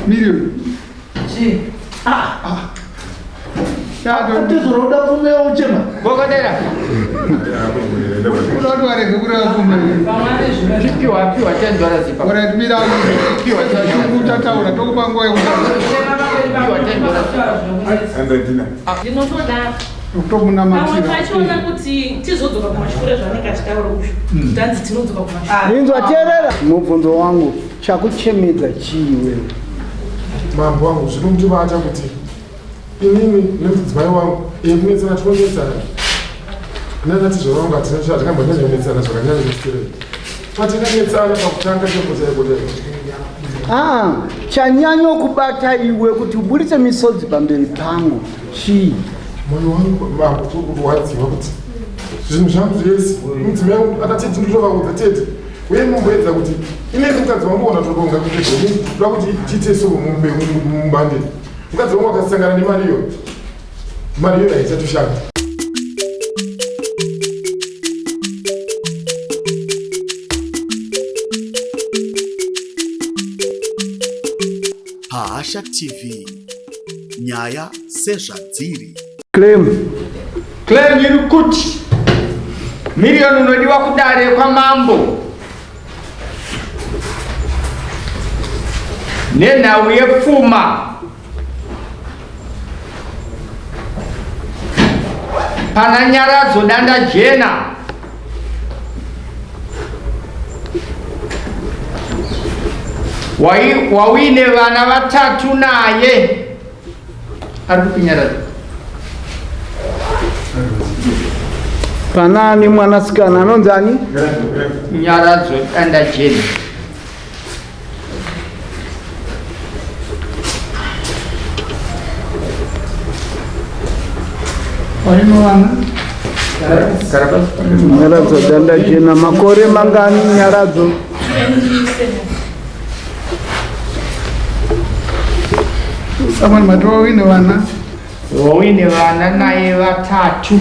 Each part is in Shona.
Million. Chii? Atezoroda pfuma yauchema. Gogodera. Unoda kuti warege kureva pfuma iyi. Piwa piwa 10 dollars ipapo. Alright, mira. Uchataura tokupa nguva yekutaura. Piwa 10 dollars. Ndinotoda pamwe Tokunamatira. pachiona kuti tizodzoka kumashure zvanenge achitaura ushu tanzi tinodzoka kumashure. Inzwa teerera mubvunzo wangu, chakuchemedza chii iwewe? Mambo wangu, zvinondibata kuti inini nemudzimai wangu kunetsana tinonetsana nanatizvo vangu hatina hatingambonyanyonetsana zvakanyanya zvesiterei patinganetsana pakutanga chaipo chaipo chaipo. Ah, chanyanya kubata iwe kuti uburitse misodzi pamberi pangu chii? Mwoyo wangu mambo tiri kurwadziwa kuti zvinhu zvangu zvese mudzimai wangu akatete ndinotovaudza tete uye mumboedza kuti inini mukadzi wangu ona toronga kuti toda kuti tiite so mubande mukadzi wangu akasangana nemari iyo mari iyo haichatoshanda. Pahasha TV, nyaya sezvadziri. Claim. Claim iri kuti Million unodiwa kudare kwamambo nenhau yepfuma pana Nyaradzo danda jena wauine vana vatatu naye ari kupi Nyaradzo? Panani mwanasikana anonzi ani? Nyaradzo danda jena. Nyaradzo danda jena makore mangani Nyaradzo? Someone mati wawine vana. Wawine vana naye vatatu.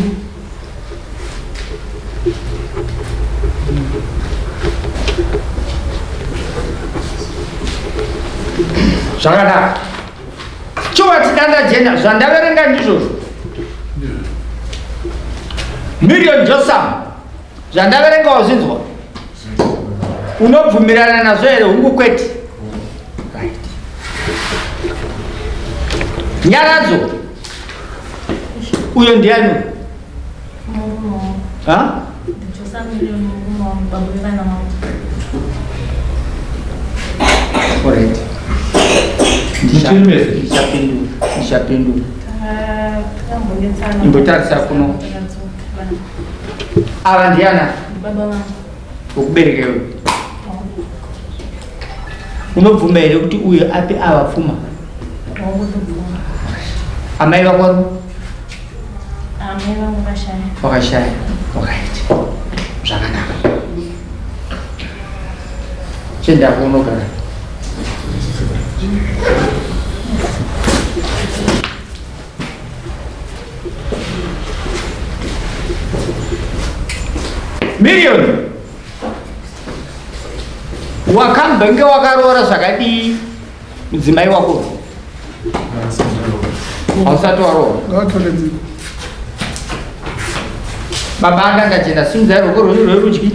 Zvakanaka. Stuart danda jena zvandaverenga ndizvozvo. Million Josam zvandaverenga wazvinzwa. Unobvumirana nazvo here hungu kwete? Right. Nyaradzo. Uyo ndiani? Ha? Alright. Ndichapindura. Ndichapindura. Imbotarisa kuno. Ava ndiana? Baba vangu. Ukubereka iwe. Unobvuma here kuti uyo ape ava pfuma? Amai vako vari Amai vangu vashaya. Vakashaya. Alright. Zvakanaka. Chienda unogara. Million. Wakambenge wakaroora zvakadii mudzimai wako? Hausati waroora. Ngavatore dziko. Baba anga ndachena simudzai ruoko rwenyu rwerudyi.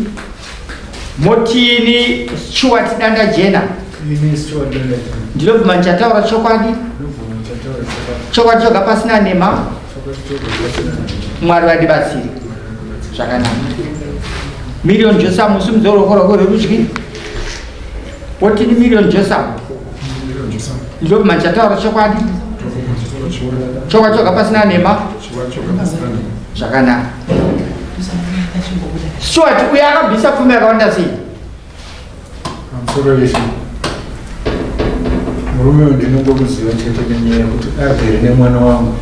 Motini Stuart danda jena. Ini Stuart danda jena. Ndinobvuma ndichataura chokwadi. Ndinobvuma ndichataura chokwadi. Chokwadi choga pasina nhema. Chokwadi choga pasina nhema. Mwari vandibatsire. Zvakanaka. Million Josam usimudze ruoko rwako rwerudyi. Wotini Million Josam. Million Josam. Ndinobvuma ndichataura chokwadi. Ndinobvuma ndichataura chokwadi. Chokwadi choga pasina nhema. Chokwadi choga pasina nhema. Zvakanaka. Stuart uyo akabvisa pfuma yakawanda sei? Pamusoro veshe murume uyu ndinongomuziva chete nenyaya yekuti abvere nemwana wangu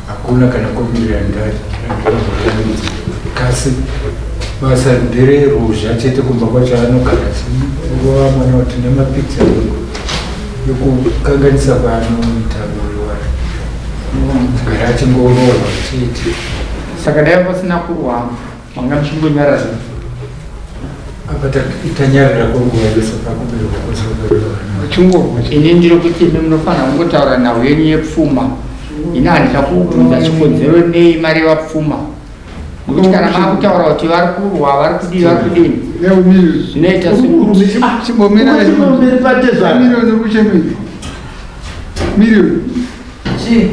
hakuna kana komirira ndandambotamidza kasi basa ndereruzha chete kumba kwacho anogara achirova mwana kuti nemapikicha yekukanganisa kwaanoita mwoyo wake gara achingorohwa chete. Saka dai pasina kurwa manga muchingonyarara. Apa tanyarara kwenguva yese pakuberekwa kwese. Ini ndiri kuti imi munofanira kungotaura nhau yenyu yepfuma. Ini handina kubvunza chikonzero nei mareva pfuma, nekuti kana makutaura kuti vari kurwa, vari kudii, vari kudini, zvinoita sekuti Chimbomira. Pamberi patezvara. Miriyoni uri kuchemei? Miriyoni. Chii?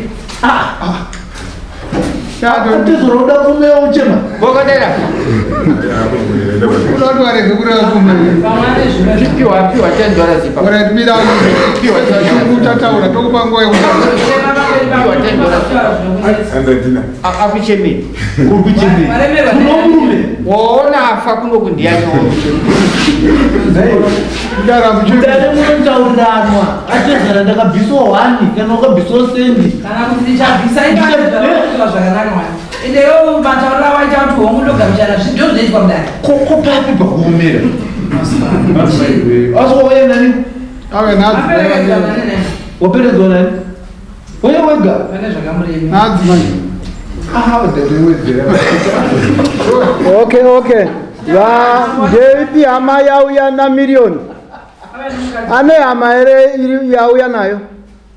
Chato. Atezvara uda pfuma yauchema. Bokodera. Uda kuti warege kureva pfuma. Pamwe ane zvimwe. Piwa, piwa 10 dollars ipapo. Alright, mira. Piwa 10 dollars. Uchataura, tokupa nguva yekutaura. Piwa 10 dollars. Akuchemei? Uri kuchemei? Waremerwa. Kuno murume. Waona afa kuno kundiyani? Kudara muchemei. Mudare munotauriranwa. Atezvara ndakabviswa hwani kana wakabviswa sendi. Kana kuti ndichabvisa ipakutora zvakanaka mani. Ende iwo matauriro awaita kuti hongu ndogamuchana, ndo zvinoitwa mudare. Koko papi pakuomera? Asi wauya nani? Ave Aperekedzwa nadzi. nani nani? Waperedzwa nani? Uye wega. Pane zvakamurema. Nadzi manje. Ah, ndariwedzera. Okay. Va ndeipi hama yauya naMiriyoni? Ane hama here iri yauya nayo?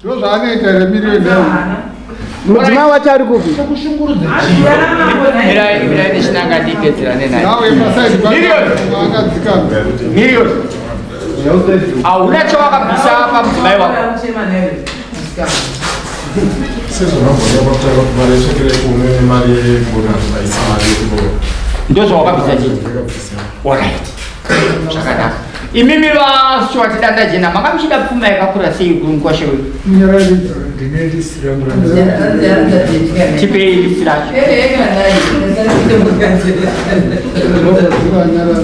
Ndo zvaanoita here miriyoni yayo? Mudzimai wacho ari kupi? Kushungurudza chii? Mirai, mirai nechinanga, ndipedzerane naye. Nawe pasaidi Miriyoni. paakadzikama. Miriyoni, hauna chawakabvisa pamudzimai wako. Sezvamabhoya pakutanga kuti mari yetsvekera yekuno nemari yembona haisi mari yekuno. Ndozvawakabvisa chete? Ndakabvisa. Alright, zvakanaka. Imimi vaStuart Dandajena, manga muchida pfuma yakakura sei kumukwashe wedu? Ndine list rangu. Tipei list racho. Anyarara.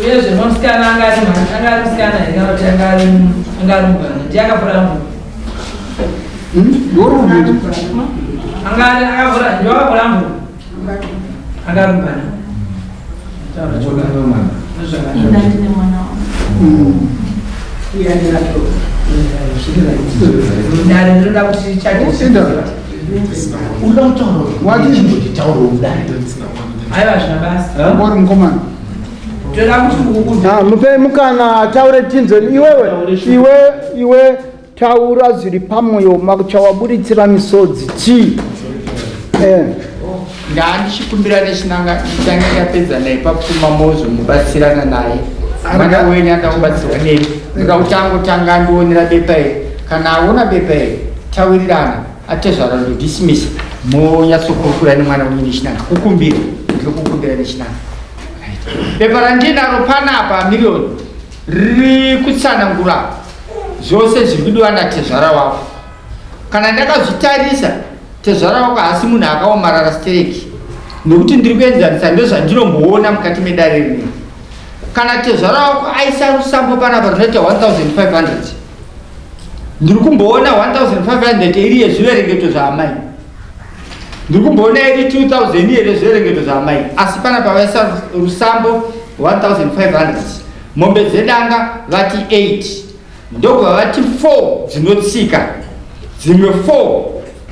Uyezve musikana anga ari anga ari musikana here kana kuti anga ari mubvana? Ndiye akavhura mbuku. Ndorubiri. Anga ari akavhura, ndiye akavhura mbuku. Anga ari mubvana. Taura chokwadi. Ndozvakanaka. Ina ndine mwana wangu. Dare ndinoda kuti chake. Inda. Uda kutaura. Wati? Chimbotitaura mudare. Aiwa, zvina basa. Ngori mukomana. Toda kuti ukubve. Ah, mupe mukana ataure tinzwe. Iwewe, iwe, iwe, taura zviri pamwoyo mako, chawaburitsira misodzi chii? Ndandichikumbira nechinanga ndichange ndapedza naye papfuma, mozomubatsirana naye. Mwana wenyu anoda kubatsirwa nemi. Ndoda kuti angotanga andionera bepa iri. Kana aona bepa iri, tawirirana, atezvara ndodismisa, monyatsokurukura nemwana wenyu nechinanga. Kukumbira, ndiri kukumbira nechinanga. Right. Bepa randinaro panapa, Miriyoni, riri kutsanangura zvose zviri kudiwa natezvara wako. Kana ndakazvitarisa, tezvara wako haasi munhu akaomarara stereki, nokuti ndiri kuenzanisa ndozvandinomboona mukati medare rino. Kana tezvara wako aisa rusambo panapa runoita 1500, ndiri kumboona 1500 iri yezviverengeto zvaamai, ndiri kumboona iri 2000 here zviverengeto zvaamai, asi panapa vaisa rusambo 1500. Mombe dzedanga vati 8, ndobva vati 4 dzinotsika, dzimwe 4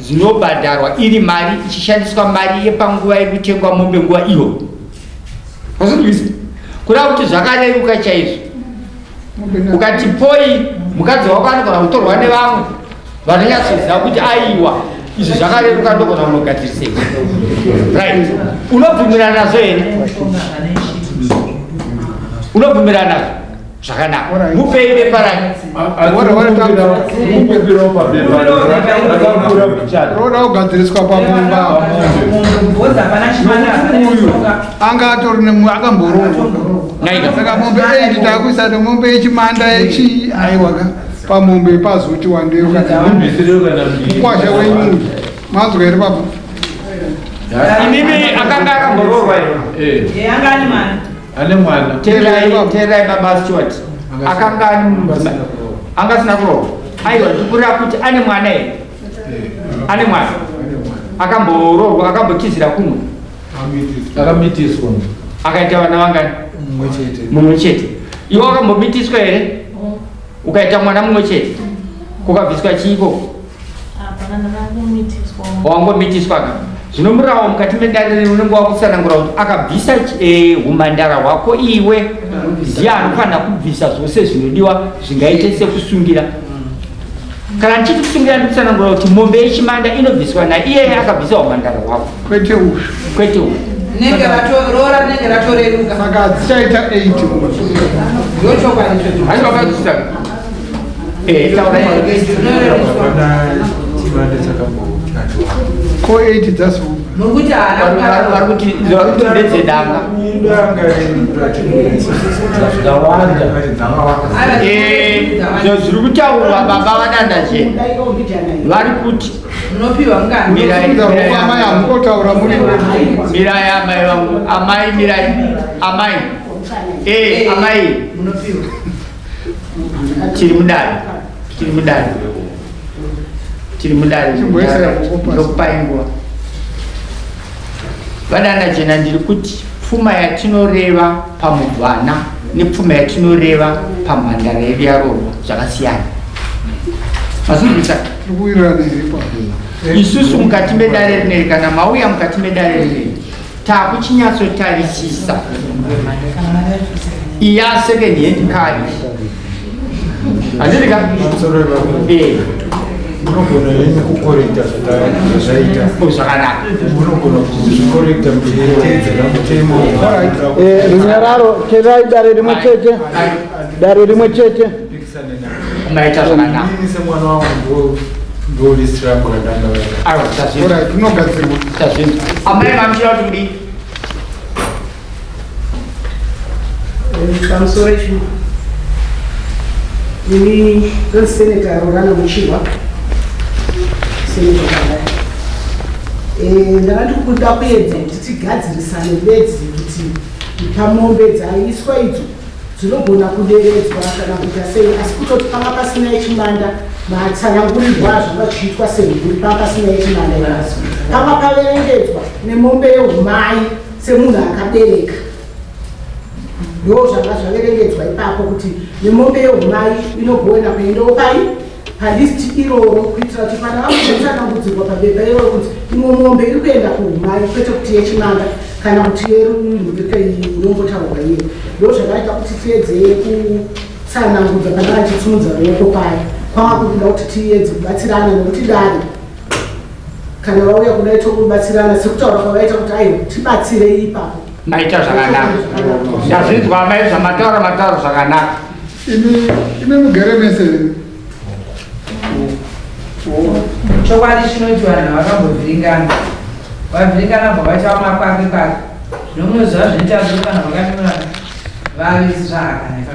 dzinobhadharwa iri mari ichishandiswa mari yepanguva yekutengwa mombe nguva iyo. Wazvinzwisa kuda kuti zvakareruka chaizvo. Ukati poi mukadzi wako anogona kutorwa nevamwe vanonyatsoziva kuti aiwa, izvi zvakareruka, ndogona kunogadzirisei. Right, unobvumirana nazvo here? Unobvumirana nazvo? Zvakanaka, mupei bepa rake. Kumbirawo pabepa rakakura kuchata. Roda kugadziriswa pamumba. Bhozi hapana chimanda, hapana chitsoka. Anga atori nemu akamboroorwa. Naika. Saka mombe 8 takuisa nemombe yechimanda yechi, aiwaka, pamombe pazoti wandei kana Mumbisire kana mbiri. Mukwasha wenyu, manzwa here baba? Imimi akanga akamboroorwa here? Eh, Eh, anga ane mwana. ane mwana. Teerai, teerai baba Stuart. Akanga ane mudzimai anga asina kuroorwa? Aiwa, ndikureva kuti ane mwana here? Ane mwana akamboroorwa, akambotizira kumwe? Akamitiswa. Akaita vana vangani? Mumwe chete. Mumwe chete. Iwe wakambomitiswa here ukaita mwana mumwe chete? Kukabviswa chiiko? Hapana. Wangomitiswa ka zvino murawo mukati medare unenge wakutsanangura kuti akabvisa eh, humandara hwako iwe ndiye anofanira kubvisa zvose zvinodiwa zvingaite sekusungira kana ndichiti kusungira ndikutsanangura kuti mombe yechimanda inobviswa naiyeye akabvisa humandara hwako kwete uyu kwete uyu Rinenge rato roora rinenge ratoreruka. Saka hadzichaita 8 Ndochokwadi ichocho. Hayi baba kusita. Eh, taura. Hapana chimanda chakambotandwa. Ko 8 dzazouya. Nokuti haana Vari kuti ndedzedanga. Idanga Dzakawanda. Eh, zviri kutaurwa baba vadanda chena vari kuti Munopiwa mukana. Mirai, mirai, Amai hamungotaura muri mirai amai vangu, amai mirai, amai. Eh, amai. Munopiwa. Tiri mudare. Tiri mudare. Tiri mudare. Chimboisai ruoko pasi. Ndokupai nguva. Vadanda chena ndiri kuti pfuma yatinoreva pamubvana nepfuma yatinoreva pamhandara yedu yaroorwa zvakasiyana. Mazvinzwisisa? Tiri kuwirirana here ipapo? Isusu mukati medare rineri kana mauya mukati medare rineri takuchinyatsotarisisa iya second hand car iyi handiti ka Eh. Munogona henyu kukorekta zvazvaita. Zvakanaka. Munogona kuzvikorekta muchiteedzera mutemo. Eh, runyararo teerai dare rimwe chete dare rimwe chete Maita zvakanaka. Inini semwana wangu ndo list rangu randanga Aiwa, tazvinzwa. Alright, rinogadzirwa. Tazvinzwa. Amai vamuchida kuti kudii? Pamusoro ichi ini ndonzi Seneta Rorana Muchihwa, seneta Harare. Ndanga ndiri kuda kuedza kuti tigadzirisane bedzi kuti pamombe dzaiswa idzo dzinogona kuderedzwa kana kuita sei, asi kutoti panga pasina yechimanda matsanangurirwa zvanga zvichiitwa semhuri, panga pasina yechimanda ipapo panga paverengedzwa nemombe yeumai semunhu akabereka, ndo zvanga zvaverengedzwa ipapo kuti nemombe yeumai inogona kuendawo pai palist iroro, kuitira kuti pana vamutsanangudzirwa pabepa iroro kuti imwe mombe iri kuenda kuumai, kwete kuti yechimanda kana kuti yerunhurike inombotaurwa iye. Ndo zvakaita kuti tiedze kutsanangudza pana vachitsimudza ruoko paya, kwava kuda kuti tiedze kubatsirana, nekuti dare kana vauya kudai tokubatsirana sekutaura kwavaita kuti aiwa tibatsirei ipapo. Maita zvakanaka. Ndazvinzwa amai zvamataura, mataura zvakanaka. Imi mugere mese. Chokwadi chinoti vanhu vakambovhiringana, vavhiringana bva vaita makwake kwake. Zvino munoziva zvinoita zvo kana vakanyora vavisi zvakanaka.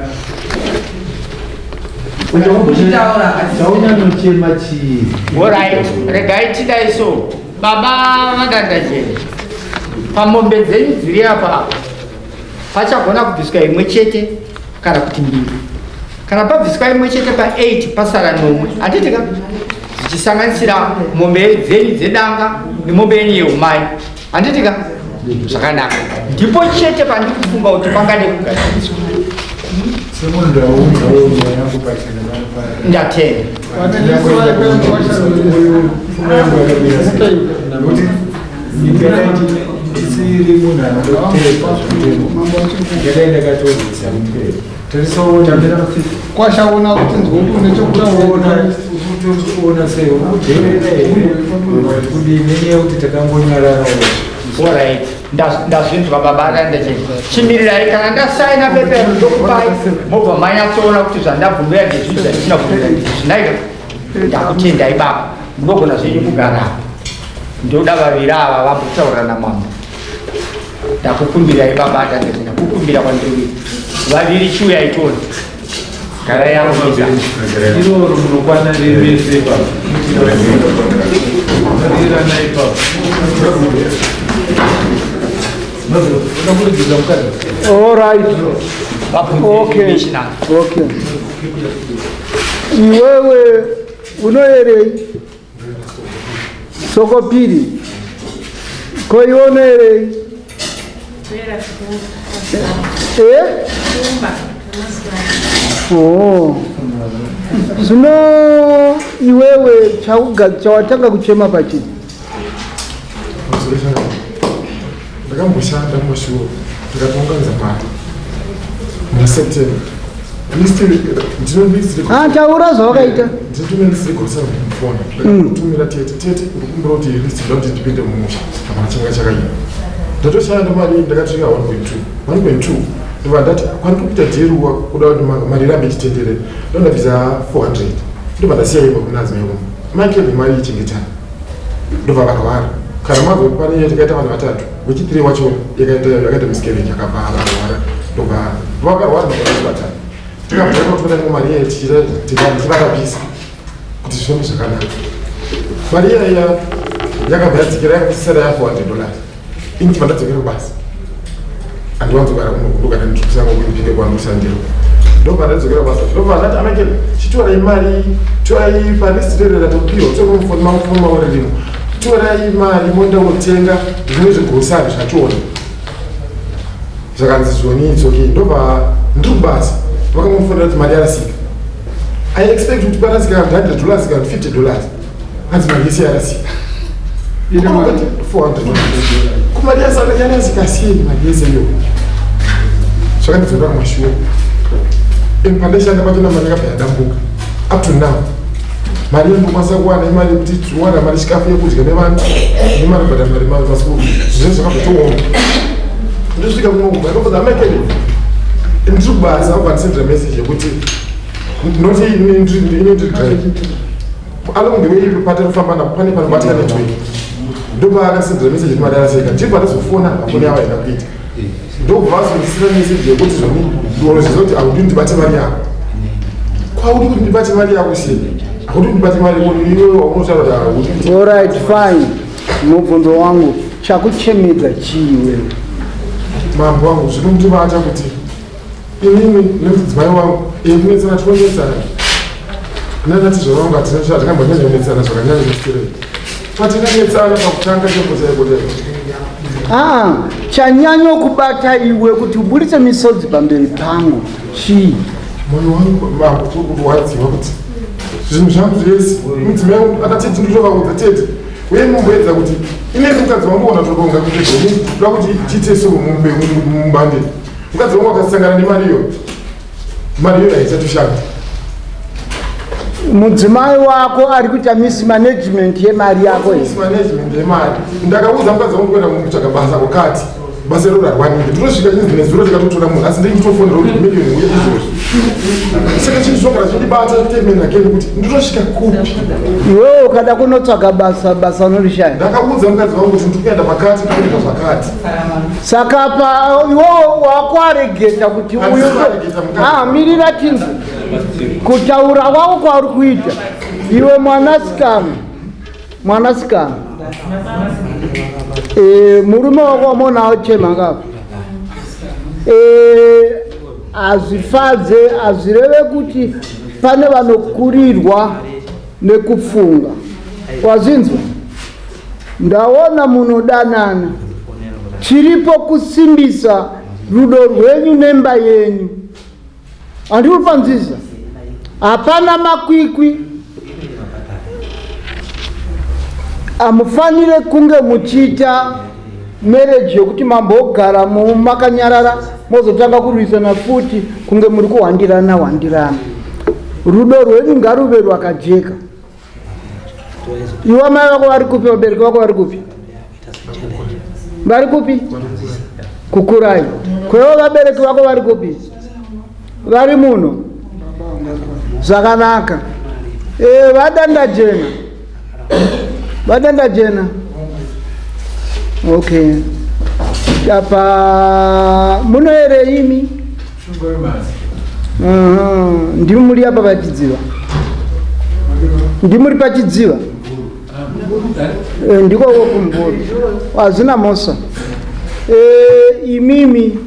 Uchitaura Chaunyanyochema chii? Alright, regai tidai so. Baba vadandajeni, pamombe dzenyu dziri apa apa pachagona kubviswa imwe chete kana kuti mbiri. Kana pabviswa imwe chete pa8 pasara nomwe, handiti ka? Zvichisanganisira mombe dzenyu dzedanga nemombe yenyu yeumai, handiti ka? Zvakanaka. Ndipo chete pandiri kufunga kuti pangade kugadziriswa. Semunhu ndaudzawo nyaya yangu pachena pano. Ndatenda. Uyu pfuma yangu yakamira sei? Nekuti ndingadai ndisiri munhu anoda kuteedza zvemutemo, ndingadai ndakatorwisa kuti tarisaona Kwashaona kuti nzwe kuti une chekutaura. Kutoona sei ukudherera here kana kuti kudii nenyaya yekuti takangonyararawo. Alright, ndazvinzwa baba Randacheni. Chimirirai kana ndasaina pepero ndokupai mobva manyatsoona kuti zvandabvumira ndezvipi zvandisina kubvumira ndezvipi. Naika ndakutendai baba, munogona zvenyu kugara apa. Ndoda vaviri ava vambotaura namambo. Ndakukumbirai baba Randacheni, ndakukumbira kwandiri kuita. Vaviri chiuyai tione. Garai apo misa. Iroro munokwana revese ipapo. Rirana ipapo. Unokurudzirwa mukadzi. All right. Okay. Okay. Iwewe unoerei? Soko piri. Ko iwe unoerei? Eh? Oh. Zvino iwewe chawatanga kuchema pachii? Ndakamboshanda mumashure ndikatounganidza mari muna September. Ah, taura zvawakaita. Ndinotumira list regrocery mufoni. Ndakatumira tete tete ndikumbira kuti list ndoda kuti ndipinde mumusha. Hapana changa chakaipa. Ndatoshanda mari ndakasvika 1.2. 1.2 ndobva ndati kwandiri kuita dhiruwa kuda kuti mari irambe ichitenderera. Ndondabvisa 400. Ndobva ndasiya imwe kuna adzimai wangu. Mai Kevin mari ichengetana. Ndobva varwara. Kana manzwa kuti pane tikaita vanhu vatatu. Wechi3 wacho yakaita yakaita miscarriage akabva arwara. Ndobva vakarwara ndobva vachipatara. Tikabva tatora imwe mari iye tichivarapisa kuti zvifambe zvakanaka. Mari iya iya yakabva yadzikira yakasara ya 400 dollars. Ini chibva ndadzokera kubasa. Andiwanzogara kuno ndogara ndikusango kuipinde kwandoshandira. Ndobva ndadzokera kubasa. Ndobva ndati amakele chitorai mari torai palist rere ratopiwa tore mufoni mangu foni mangu ririmo. Torai mari moenda kunotenga zvimwe zvegirosari zvachona. Zvakanzi zvoni it's okay. Ndobva ndiri kubasa vakamufonera kuti mari yarasika. I expect kuti parasika 100 dollars kana 50 dollars. Hanzi mari yese yarasika. 400 kumari yarasika sei mari yese iyo zvakandidzorera kumashure and pandaishanda pachona mari yakabva yadambuka up to now mari yandokwanisa kuwana imari yekuti tiwana mari chikafu yekudya nevanhu nemari kubhadhara mari masikuru zvinhu zvakabva tooma ndosvika kumwe kumba ndobva amaikele ndiri kubasa vabva ndisendera message yekuti noti ini ndiri drive along the way patinofamba napo pane panobatika network ndopaakasendera message yekuti mari yarasika ndibva ndazofona hafoni yavo haina kuita ndobva vazondisira message yekuti zvoni ndinoziva kuti haudi ndibate mari yako kwaudi kuti ndibate mari yako sei haudi ndibate mari yako iwe waunotaura kuti haudi kuti Alright, fine. Mubvunzo wangu, chakuchemedza chii iwewe? Mambo wangu zvinondibata kuti inini nemudzimai wangu kunetsana tinonetsana nanati zvava wangu hatina hatingambonyanya kunetsana zvakanyanya zvesiterei patinganetsana pakutanga chaipo chaipo chaipo. Ah, chanyanya kubata iwe kuti uburitse misodzi pamberi pangu chii? Moyo wangu mambo uri kurwadziwa kuti zvinhu zvangu zvese mudzimai wangu akatete nditovaudza tete uye mumboedza kuti inini mukadzi wangu ona toronga kuti toda kuti tiite so mubande mukadzi wangu akasangana nemari iyo mari iyo haichatoshanda. Mudzimai wako ari kuita mismanagement yemari yako here? Mismanagement yemari. Ndakaudza mukadzi wangu kuenda kutsvaga basa kwakati basa iro rarwanike tinosvika chinzi nezuro tikatotora munhu asi ndikutofonera kuti million uye izvozvo saka chinhu chinogara chindibata temena again kuti ndotosvika kupi. Iwewe ukada kunotsvaga basa basa unorishaya. Ndakaudza mukadzi wangu kuti ndiri kuenda pakati ndikuenda zvakati. Saka pa iwewe wakwaregeta kuti uyu ah, mirira tinzwe kutaura kwako kwauri kuita iwe mwanasikana mwanasikana e, murume wako wamona achema ngapa e, hazvifadze hazvireve kuti pane vanokurirwa nekufunga wazvinzwa Ndaona munodanana. Chiripo kusimbisa rudo rwenyu nemba yenyu. Handiri kupanzisa. Hapana makwikwi. Hamufanire kunge muchiita marriage yokuti mambogara makanyarara mozotanga kurwisana futi kunge muri kuhwandirana hwandirana. Rudo rwenyu ngaruve rwakajeka. Iwe amai vako vari kupi? Vabereki vako vari kupi? Vari kupi? Kukurai. Kwewo vabereki vako vari kupi? Vari muno. Zvakanaka. E, vadanda jena. Vadanda jena. Okay. Apa munoere imi? Ndimi muri apa pachidziva? Ndimuri pachidziva? Eh, ndiko kumvura hazvina mhosva. Eh, imimi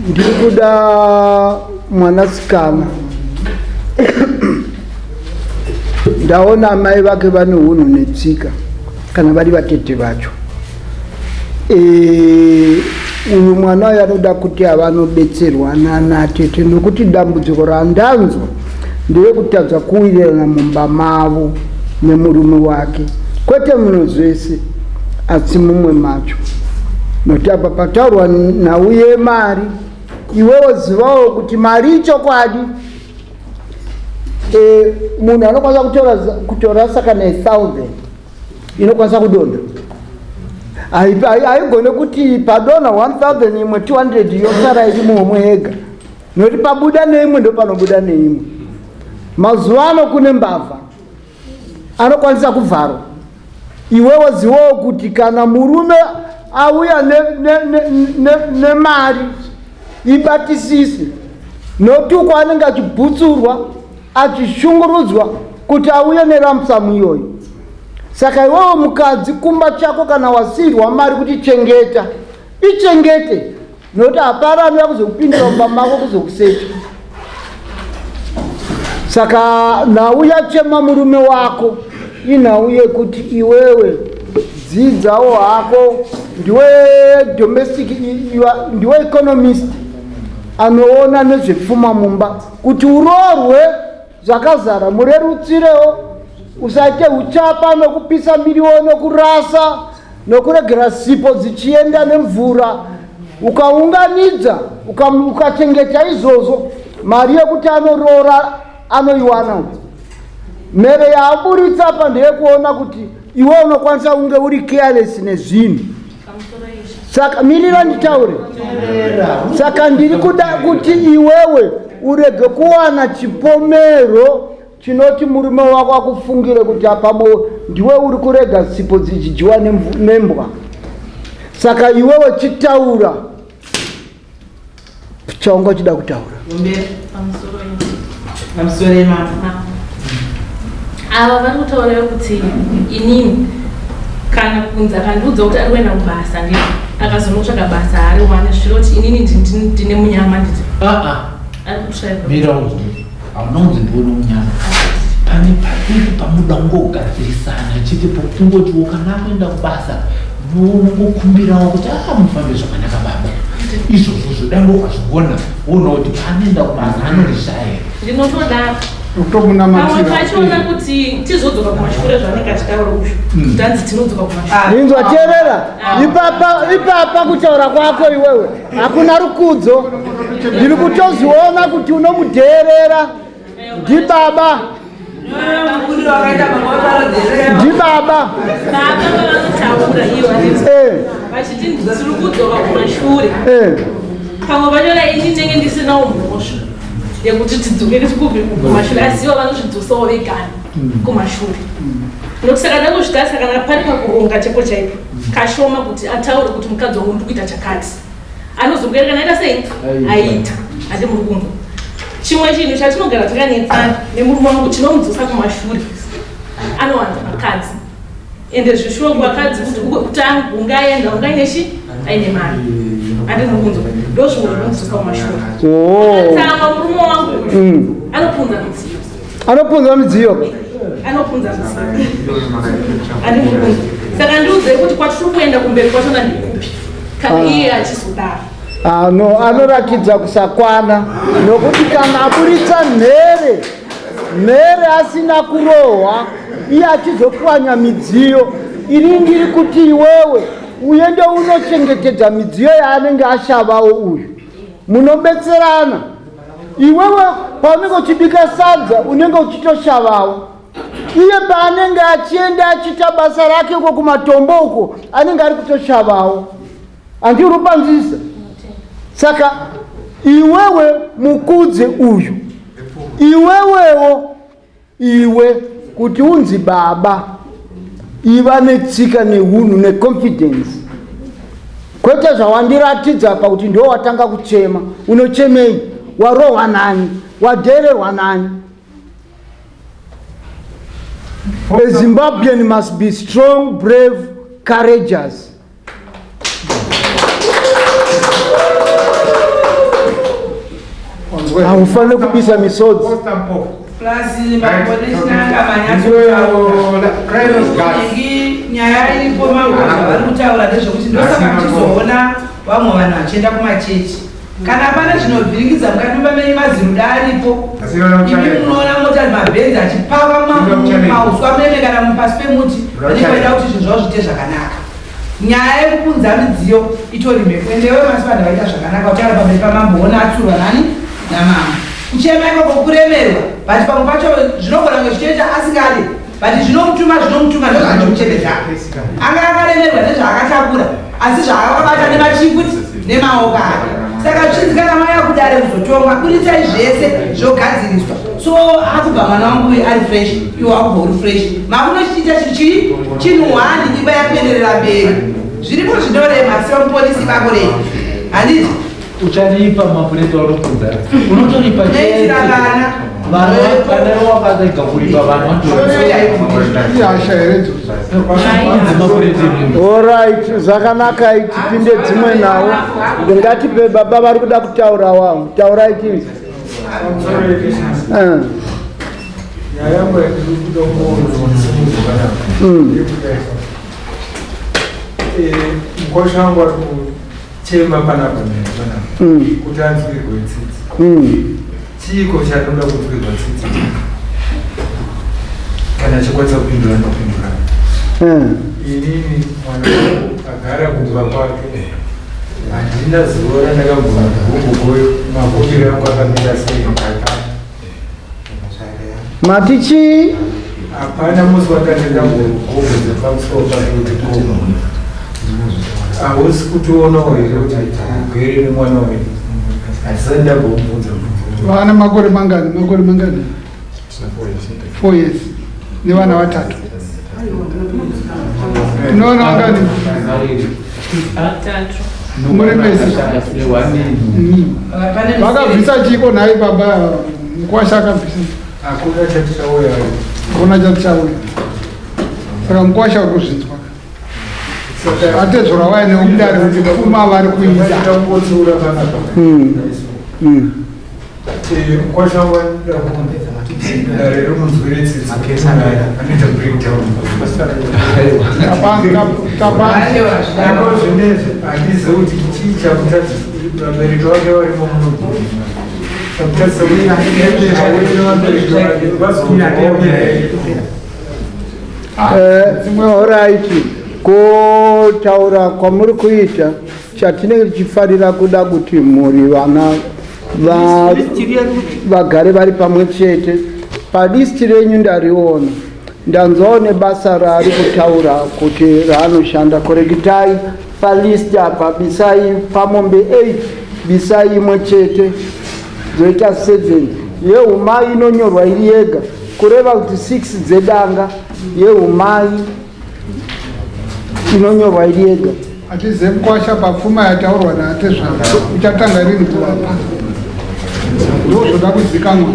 ndiri kuda mwanasikana ndaona amai vake vane hunhu netsika kana vari vatete vacho. E, Uyu mwana uyu anoda kuti avanobetserwa nanatete nokuti dambudziko randanzwa nderekutadza kuwirirana mumba mavo nemurume wake, kwete muno zvese asi mumwe macho, nokuti apa pataurwa nhau yemari. Iwewo zivawo kuti mari ichokwadi e, munhu anokwanisa kutora kana 1000 inokwanisa kudonha, haigone kuti padonha 1000 imwe 200 yosara iri muhomwe yega, nokuti pabuda neimwe ndo panobuda neimwe. Mazuva ano kune mbavha, anokwanisa kuvharwa. Iwewo zivawo kuti kana murume auya nemari ne, ne, ne ibatisise, nokuti uko anenge achibhutsurwa achishungurudzwa kuti auye nelamp sum iyoyo. Saka iwewo mukadzi, kumba chako kana wasiyirwa mari kuti chengeta, ichengete, nokuti hapana anouya kuzokupindira mumba mako kuzokusecha. Saka nhau yachema murume wako inhau yekuti iwewe dzidzawo hako, ndiwe domestic, ndiwe economist anoona nezvepfuma mumba, kuti uroorwe zvakazara, murerutsirewo, usaite uchapa nokupisa miriwo nokurasa nokuregera sipo dzichienda nemvura. Ukaunganidza, ukachengeta izvozvo, mari yekuti anoroora anoiwana. Mhere yaaburitsa apa ndeyekuona kuti iwe unokwanisa kunge uri careless nezvinhu. Saka mirira nditaure. Saka ndiri kuda kuti iwewe urege kuwana chipomero chinoti murume wako akufungire kuti apamo ndiwe uri kurega sipo dzichidyiwa nembwa. Saka iwewe chitaura chaunga uchida kutaura. Pamusoro mama. Ava vari kutaura kuti inini kana kunzi akandiudza kuti ari kuenda kubasa, ndii akazonotsvaka basa ariwane, zvichireva kuti inini ndine munyama, nditi ari kutsvaka. Mira unzwe, hauna kunzi ndione munyama. Pane padiki pamuda kungogadzirisana chete, pokungotiwo kana akuenda kubasa unongokumbirawo kuti a mufambe zvakanaka baba. Izvozvo zvoda ukazviona, woona kuti paanoenda kubasa anorishaya here. Ndinotodaro. Pamwe pachona kuti tizodzoka kumashure zvaanenge achitaura uyu, tanzi tinodzoka kumashure. Inzwa, teerera ipapa ipapa, kutaura kwako iwewe hakuna rukudzo. Ndiri kutozviona kuti unomudheerera. Ndibaba, ndibaba. Baba vavanotaura iyo vachiti tiri kudzoka kumashure, pamwe vachona ini ndinenge ndisinawo mhosva yekuti tidzokere kumashure, asi ivo vanozvidzosawo vegani kumashure. Nokuti saka ndangozvitarisa, kana pari pakuronga chaipo chaipo, kashoma kuti ataure kuti mukadzi wangu ndiri kuita chakati, anozongera kana aita sei aita. Handi muri kunzwa? Chimwe chinhu chatinogara takanetsana nemurume wangu chinomudzosa kumashure, anowanza vakadzi. Ende zvishuwa kuvakadzi kuti kuti ungaenda ungaine chi aine mari. Handi muri kunzwa? Ndo zvimwe zvinomudzosa kumashure. Tsamwa murume wangu uyu anopunza midziyo. Anopunza midziyo. Anopunza midziyo. Handi muri kunzwa? Saka ndiudzei kuti kwatiri kuenda kumberi kwachona ndekupi kana iye achizodaro. Ano anoratidza kusakwana, nokuti kana aburitsa mhere mhere asina kurohwa, iye achizopwanya midziyo, ini ndiri kuti iwewe uende unochengetedza midziyo yaanenge ashavawo uyu. Munobetserana. Iwewe paunenge uchibika sadza unenge uchitoshavawo, iye paanenge achienda achiita basa rake uko kumatombo uko anenge ari kutoshavawo. Handiri rupanzisa. Saka iwewe mukudze uyu, iwewewo iwe kuti unzi baba, iva netsika neunhu neconfidence, kwete zvawandiratidza apa kuti ndiwo watanga kuchema. Unochemei? Warohwa nani? Wadhererwa nani? A Zimbabwean must be strong, brave, courageous. Haufaniri kubisa misodzi. Plus mambo nechinanga manyatsotaura nyaya iripo. Mambo, zvavari kutaura ndezvekuti ndosaka tichizoona. Vamwe vanhu vachienda kumachechi. Kana pane zvinovhiringidza mukati memba menyu maziruda aripo. Imi munoona mota mabhenzi achipaka mauswa meme kana pasi pemuti vanenge vaida kuti zvinhu zvavo zviite zvakanaka. Nyaya yekupunza midziyo itori mhepo ende iwe masipanda vaita zvakanaka kutaura pamberi pamambo ona atsurwa nani namambo. Kuchema ikoko kuremerwa but pamwe pacho zvinogona kunge zvichitoita asingade but zvinomutuma zvinomutuma ndozvanomuchemedza. Anga akaremerwa nezvaakatakura asi zvaakabata nemachifuti nemaoko ake. Saka zvichinzi kana mauya kudare kuzotonga buritsai zvese zvogadziriswa. So akubva mwana wangu uyu ari fresh iwe wakubva uri fresh makunochiita chinhu chii chinhu hwani imba yakuenderera mberi zviripo zvinorema asi vamuponisi bako rei handiti Ucharipa mapureti aunopunza unotoripa chete. Vana Vana kana iwe wakarega kuripa vanhu Ihasha here idzodzo? vanotori Alright, zvakanaka tipinde dzimwe nhau. Ngatipe baba vari kuda kutaura wavo. Taurai tinzwe. Eh. Nyaya yangu yandiri kuda kusimudzwa panapa ndeyekudai. Mukosha wangu ari kuchema panapa naye panapa kuti anzwirwe tsitsi. Chiiko chaanoda kunzwirwa tsitsi? Kana achikwanisa kupindura ndopindura. Inini mwana wangu agara kumba kwake handina zuva randakambona gogogoyo makumbiro angu akamira sei hapana. Mati chii? Hapana musi wakatenda kugobvunza pamusoro pake kuti gogo hausi kutionawo here kuti ugere nemwana wedu handisati ndambomubvunza mubvunzo. Vana makore mangani? Makore mangani? 4 years. Nevana vatatu. Tinoona vangani? Muri mese. Vakabvisa chiiko nhai baba? Mukwasha akabvisa. Hakuna chatichauya. Hakuna chatichauya. Saka mukwasha uri kuzvinzwa. Atezvora waya neumdare kuti pfuma vari kuida. Tangotsiura panapa. Mukwasha wanoda kuti dare rimunzwire tsitsi anoita breakdown. Iko zvinezvi handizivi kuti chii chamutadzisa vabereki vake varimo muno. Chamutadzisa kuti auye nevabereki vake vazonzwawo nyaya iyi. Alright, kutaura kwamuri kuita chatinenge tichifarira kuda kuti mhuri vana vagare vari pamwe chete. Palisti renyu ndariona, ndanzwawo nebasa raari kutaura kuti raanoshanda. Korekitai palist apa, bisai pamombe 8, bisai imwe chete dzoita 7. Yehumai inonyorwa iri yega, kureva kuti 6 dzedanga yehumai inonyorwa iri yega. Atize mkwasha papfuma yataurwa naatezvara uchatanga rini kuvapa ndozvoda kuzikanwa.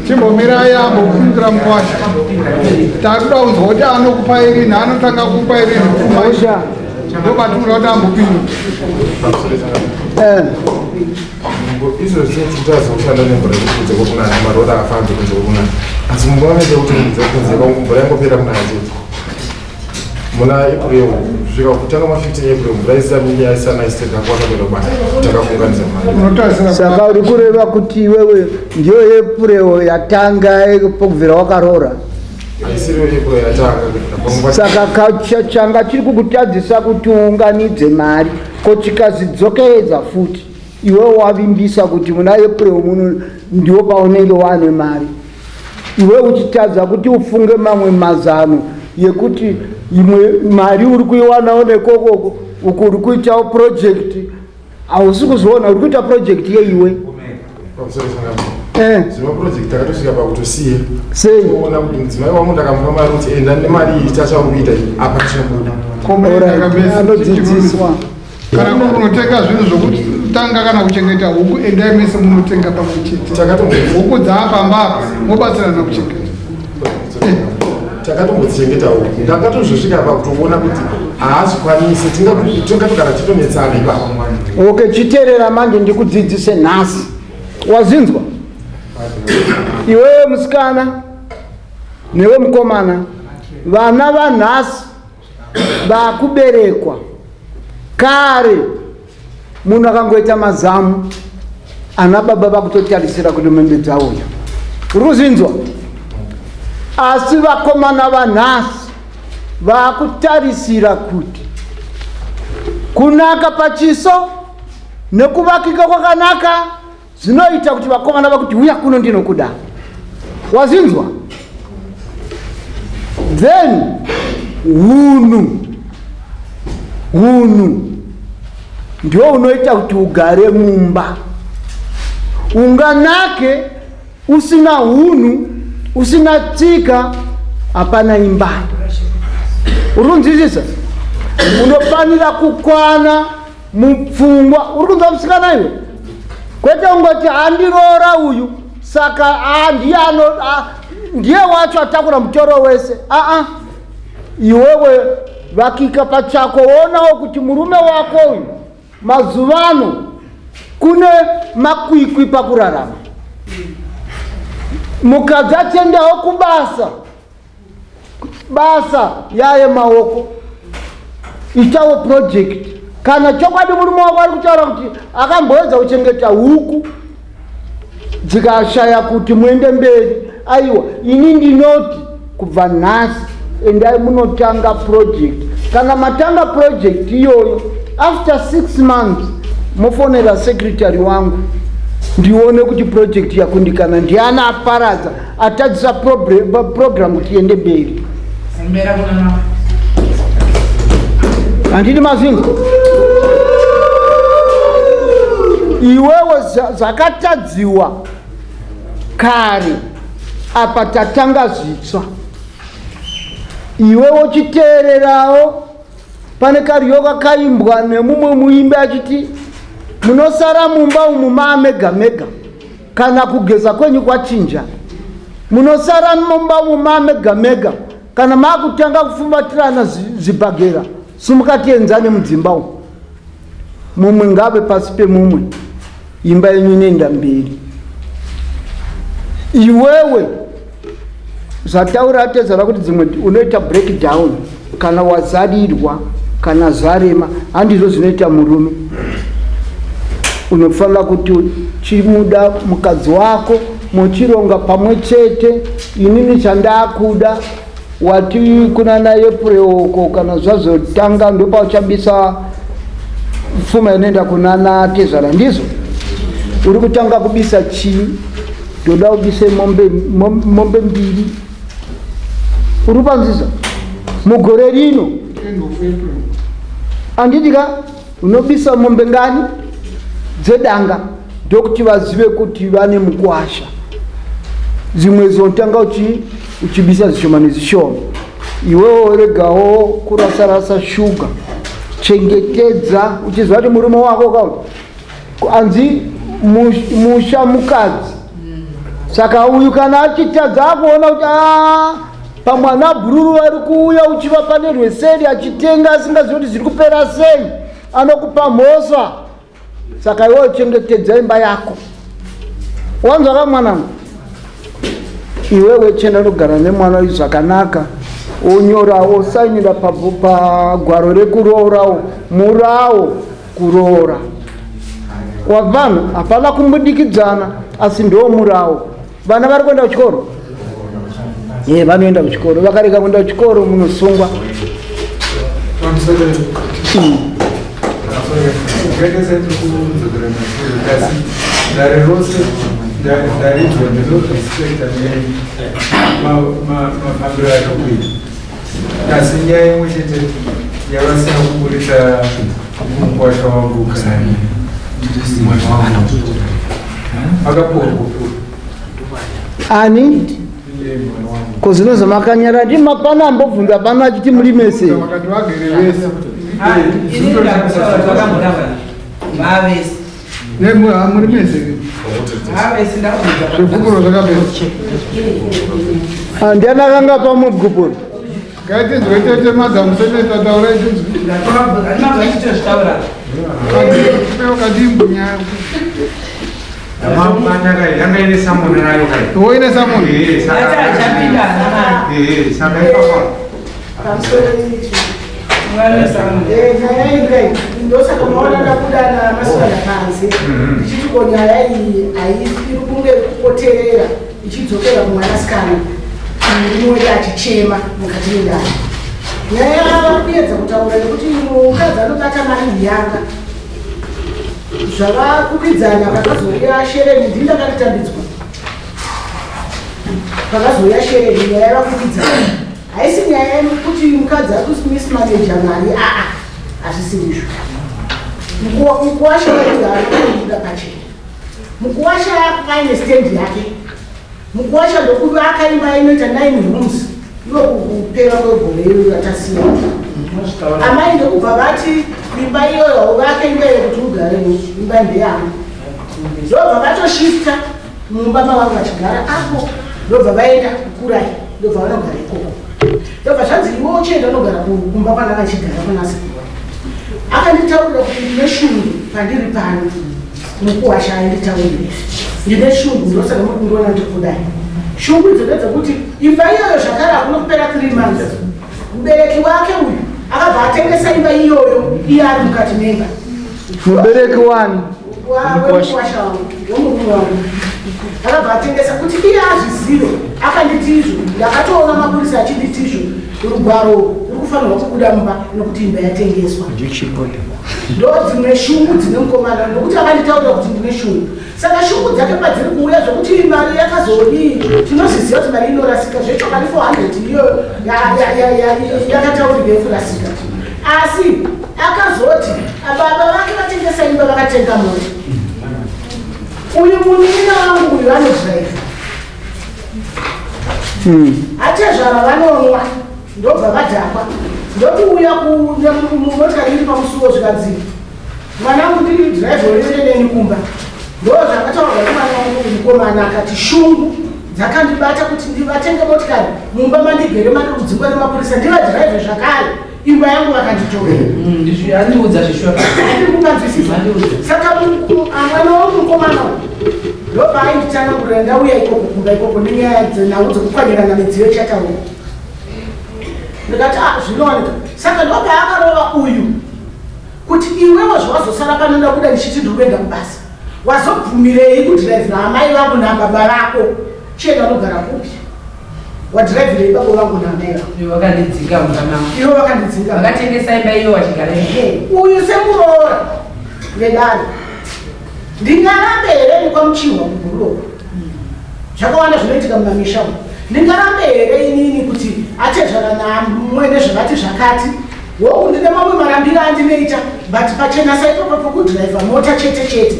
Chimbomirai ambopindura mkwasha, takuda kunzwa kuti anokupa irini, anotanga kukupa irini pfuma ndobatikuda kuti ambopindura. Izvo zvinotitaza kushanda nemvura yekunze kwekunaya, marori afambi kunze kwekunaya, asi munguva mese kuti kunze kunze mvura yangopera kunaya chete muna April kusvika kutanga ma 15 April mvura isati yaisana isati takakwanisa kuenda kubasa takaunganidza mari. Saka uri kureva kuti iwewe ndiyo April yatanga pokubvira wakaroora? Haisiriyo April yatanga. Saka changa chiri kukutadzisa kuti uunganidze mari ko chikazidzokeredza futi iwewe wavimbisa kuti muna April muno ndiwo paunenge wane mari, iwe uchitadza kuti ufunge mamwe mazano yekuti imwe mari uri kuiwanawo nekokoko, uku uri kuitawo project, hausi kuzviona uri kuita project yeiwe. Zvima project takatosvika pakutosiya. Sei? Kuona kuti mudzimai wangu ndakamupa mari kuti enda nemari iyi tachauri kuita iyi apa tichabuda. Anodzidziswa. Kana munotenga zvinhu zvokutanga kana kuchengeta huku, endai mese munotenga pamwe chete. Huku dzaapamba apa mobatsirana kuchengeta. Takatombodzichengeta huku, ndakatozosvika pakutoona kuti haazvikwanisi, tingatogara titonetsana ipapo. Okay, chiteerera manje ndikudzidzise nhasi. Wazinzwa? Iwewe musikana newe mukomana, vana vanhasi vakuberekwa. Kare munhu akangoita mazamu ana baba vakutotarisira kuti mombe dzauya. Uri kuzvinzwa? Asi vakomana vanhasi vakutarisira kuti kunaka pachiso nekuvakika kwakanaka zvinoita kuti vakomana vakuti uya kuno ndinokuda. Wazvinzwa? Then hunhu hunhu ndiwo unoita kuti ugare mumba. Unganake usina hunhu, usina tsika, hapana imba. Uri kunzwisisa? Unofanira kukwana mupfungwa. Uri kunzwa musikana iwe? Kwete ungoti andiroora uyu saka ndiye ano ndiye wacho atakura mutoro wese. Aa, iwewe vakika pachako, wonawo kuti murume wako uyu mazuva ano kune makwikwi pakurarama. Mukadzi achiendawo kubasa, basa yaye maoko, itawo project. Kana chokwadi murume wako ari kutaura kuti akamboedza kuchengeta huku dzikashaya kuti muende mberi, aiwa, ini ndinoti kubva nhasi endai munotanga project. Kana matanga project iyoyo, after 6 months mofonera secretary wangu ndione kuti project yakundikana, ndiani aparadza atadzisa program kuti iende mberi. Handidi mazvinzwa? Iwewe zvakatadziwa kare, apa tatanga zvitsva. Iwe wochiteererawo pane kariyo kakaimbwa nemumwe muimbi achiti munosara mumba umu maamega mega kana kugeza kwenyu kwachinja. Munosara mumba umu maamega mega kana maakutanga kufumbatirana zvibhagera, sumuka tienzane mudzimba umu. Mumwe ngave pasi pemumwe, imba yenyu inoenda mberi. Iwewe zvataura atezvara kuti dzimwe unoita breakdown kana wazarirwa kana zvarema, handizvo zvinoita murume. Unofanira kuti chimuda mukadzi wako, mochironga pamwe chete. Inini chandakuda wati kunana April uko, kana zvazotanga ndopauchabisa pfuma inoenda kunana tezvara. Ndizvo uri kutanga kubisa chii? Ndoda ubise mombe, mombe mbiri. Uri kupanzisa mugore rino, handiti ka? Unobisa mombe ngani dzedanga, ndokuti vazive kuti vane mukwasha. Dzimwe zinotanga uchibisa zvishoma nezvishoma. Iwewo regawo kurasarasa shuga, chengetedza uchiziva kuti murume wako kauti anzi musha mukadzi. Saka uyu kana achitadza akuona kuti pamwe ana bhururu vari kuuya, uchivapa nerweseri achitenga asingazivi kuti zviri kupera sei, anokupa mhosva. Saka iwe chengetedza imba yako. Wanzwa ka mwanangu? Iwewe chenda unogara nemwana uyu zvakanaka, onyora osainira pagwaro rekuroorawo murawo kuroora wavanhu, hapana kumbudikidzana, asi ndo murawo. Vana vari kuenda kuchikoro, ye vanoenda kuchikoro, vakarega kuenda kuchikoro munosungwa. Dare rose ndaridzwa, ndinorespekta mafambiro akakuita, asi nyaya imwe chete yavasina kuburitsa mukwasha wangu kana mwana wangu akapuwa gupuro. Ani ko zvino zvamakanyara ndi mapana ambobvunza pano achiti muri mese. Vakati vagere vese. Muri mese. Zvegupuro zvakapera. Ndiani akanga pamwe gupuro? Ngaitinzwe tete madam senator taurai tinzwe. Kadimbu nyaya. Yanga ine samoni nayo kai. Wo ine samoni. Eh, saka. Eh, saka ipapo. Eh, nyaya iyi kai ndosaka maona ndabuda namaswada panze ndichiti ko nyaya iyi haisi iri kunge kupoterera ichidzokera kumwanasikana murume wedu achichema mukati medare. Nyaya yava kuedza kutaura yekuti mukadzi anobata mari ndiyanga zvavakukidzana pakazouya shereni ndini ndakaritambidzwa pakazouya shereni nyaya yavakukidzana haisi nyaya yekuti mukadzi ari kumismanaja mari aa hazvisi izvo mukuwasha wedu pachena mukuwasha aine stand yake mukuwasha ndokuvaka imba inoita 9 rooms ivo kupera kwegore iro ratasiya amai ndokubva vati imba iyoyo hauvake imba iyo kuti ugare imba ndeyangu ndobva vatoshifta mumba mavanga vachigara apo ndobva vaenda kukurai ndobva vanogara ikoko ndobva zvanzi iwe uchienda unogara kumba kwana vachigara kuna sekuru akanditaurira kuti ndine shungu pandiri pano mukuwasha ainditaurira ndine shungu ndosaka muri kundiona ndikudai shungu idzo ndedzekuti imba iyoyo zvakare hakuna kupera 3 months mubereki wake uyu akabva atengesa imba iyoyo iye ari mukati memba mubereki wani wemukuwasha wangu wemurume wangu akabva atengesa kuti iye azvizive akanditi izvo ndakatoona mapurisa achinditi izvo rugwaro ruri kufanirwa kubuda mumba nokuti imba yatengeswa ndo dzimwe shungu dzine mukomana nokuti akanditaurira kuti ndine shungu saka shungu dzake padziri kuuya zvekuti mari yakazodii tinozviziva kuti mari inorasika zvechokwadi 400 iyoyo yakataurika yekurasika asi akazoti baba vake vatengesa imba vakatenga mota uyu munin'ina wangu uyu anodhiraivha atezvara vanonwa ndobva vadhakwa ndokuuya kumotikari iri pamusuwo zvikanzi mwanangu ndiri dhiraivha unoende neni kumba ndo zvakataurwa nemwana wangu mukomana akati shungu dzakandibata kuti ndivatenge motikari mumba mandigere mandiri kudzingwa nemapurisa ndivadhiraivhe zvakare imba yangu vakanditora andiudza zveshuwa andikupanzwisisa saka mwana wangu mukomana ndopaainditsanangurira ndauya ikoko kumba ikoko nenyaya dzenhau dzekupwanyirana midziyo ichataura ndikati ah zvinowanika saka ndopaakarova uyu kuti iwewo zvawazosara pano ndakuda ndichiti ndiri kuenda kubasa wazobvumirei kudhiraivhira amai vangu nababa vako chienda unogara kupi wadhiraivhirei baba vangu naamai vako Ivo vakandidzinga mumba mangu ivo vakandidzinga vakatengesa imba iyo vachigara Ehe, uyu semuroora vedare ndingarambe here mukwamuchihwa muguru zvakawanda zvinoitika mumamisha umu ndingarambe here inini kuti atezvara namwene zvakati zvakati hongu ndine mamwe marambiro andinoita but pachena saipapo pokudhiraivha mota chete chete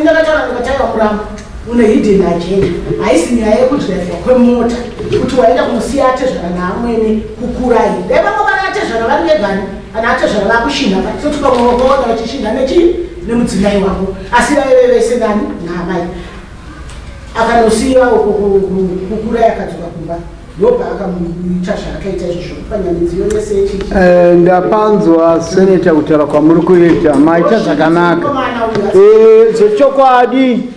ndakataura ndikataiwa muramba une hidden agenda haisi nyaya yekudhiraivhwa kwemota kuti waenda kunosiya atezvara naamwene kukurai dai vamwe vana atezvara vari vegani kana atezvara vakushinha toti pamwe vakaona vachishinha nechii nemudzimai wako asi vaive vese nani naamai akanosiya uko kukurai akadzoka kumba ndopaakamuita zvaakaita izvo zvokupanya midziyo yese yechii Eh, ndapanzwa seneta kutaura kwamuri kuita maita zvakanaka Eh, zvechokwadi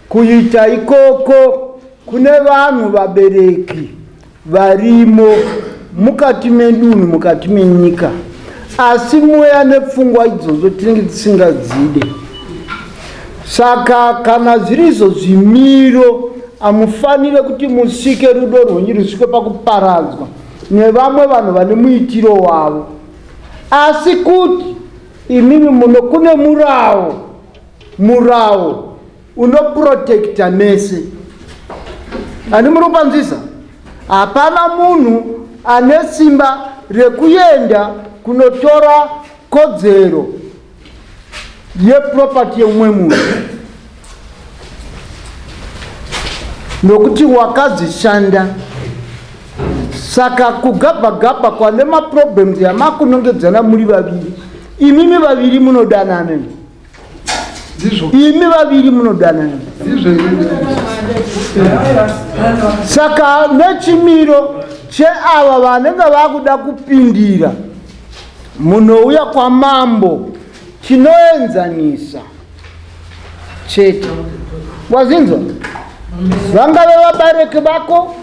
kuita ikoko kune vanhu vabereki varimo mukati medunhu mukati menyika asi mweya nepfungwa idzodzo tinenge tisingadzide saka kana zviri izvo zvimiro hamufanire kuti musvike rudo rwenyu rusvike pakuparadzwa nevamwe vanhu vane muitiro wavo asi kuti imimi muno kune murawo murawo unoprotekta mese handi muri kupanzwisa hapana munhu ane simba rekuenda kunotora kodzero yeproperty yeumwe munhu nokuti wakadzishanda saka kugabha gabha kwane maproblems yamakunongedzana muri vaviri imimi vaviri munodanana imi vaviri munodanana saka nechimiro cheava vanenge vakuda kupindira munouya kwamambo chinoenzanisa chete wazinzwa vangave vabereki vako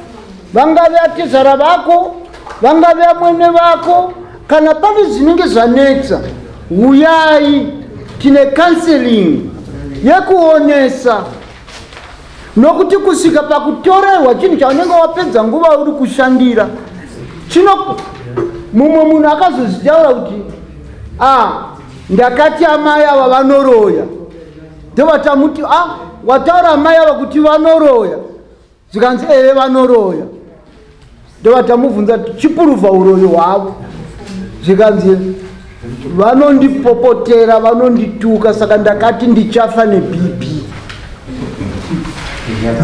vangave atizara vako vangave amwene vako Kana pane zvinenge zvanetsa, huyai tine counseling yekuonesa nokuti kusvika pakutorerwa chinhu chaunenge wapedza nguva uri kushandira chino mumwe munhu akazozvitaura kuti a ah, ndakati amai ava vanoroya ndovatamuti a ah, wataura amai ava kuti vanoroya zvikanzi ehe vanoroya ndovatamubvunza chipuruvha uroyi hwavo zvikanzi vanondipopotera vanondituka saka ndakati ndichafa nebp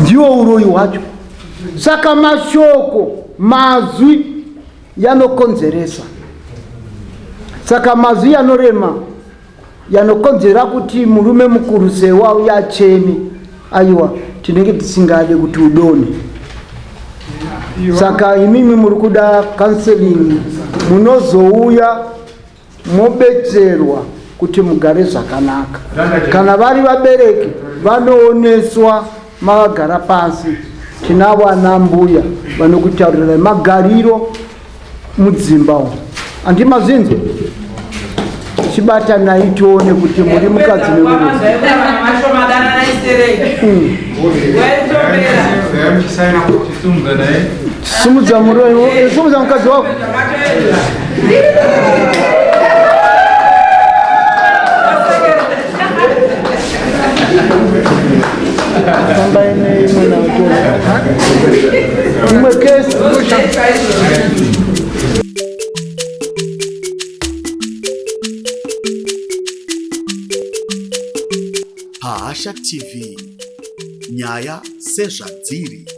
ndiwo uroyi hwacho saka mashoko mazwi yanokonzeresa saka mazwi yanorema yanokonzera kuti murume mukuru sewe auye acheme aiwa tinenge tisingade kuti udonhe saka imimi muri kuda counseling munozouya mobetserwa kuti mugare zvakanaka kana vari vabereki vanooneswa mavagara pasi tinavo ana mbuya vanokutaurirai magariro mudzimba umu handi mazvinzwa chibatanai tione kuti muri mukadzi nemurume simudza murume simudza mukadzi wako Fambai neimwe imwe kesi. Pahasha TV nyaya sezvadziri.